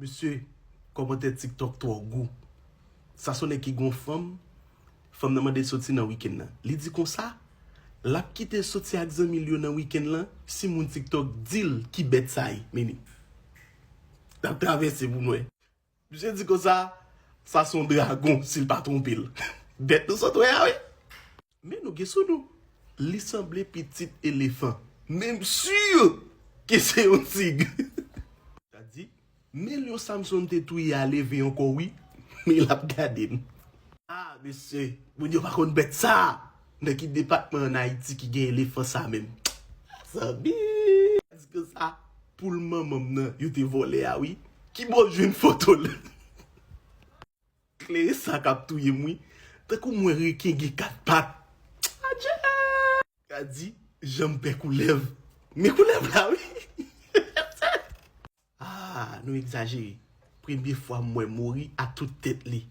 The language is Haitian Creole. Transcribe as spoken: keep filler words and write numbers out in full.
Mesye, kòmantè TikTok twò gou. Sa se yon nèg ki gen yon fanm, fanm nan mande l soti nan wikenn nan. Li di konsa, l ap kite l soti ak zanmi l yo nan wikenn lan si moun TikTok di l ki bèt sa ye. Meni. L ap travèse pou n wè. Misye di konsa, sa se yon dragon si l pa twonpe l. Bèt nou sot wè a wi. Men nou gen sou nou. Li sanble pitit elefan. Men m si ke se yon tig. Sa di, men lyon Samson te touye a leve ankò wi. Men l ap gade n. Ah mesye, moun yo pa konn bèt sa. Nan ki depatman ann Ayiti ki gen elefan sa menm? Zanmi. Di konsa, poul manman m nan yo te vòlè a wi. Ki bò w jwenn foto l? Klere sa k ap touye m wi. Tankou m wè reken gen kat pat. Adje! Ka di, jan m pè koulèv. Men koulèv la wi. Ah, nou egzajere. Premye fwa m wè mori a tout tèt li.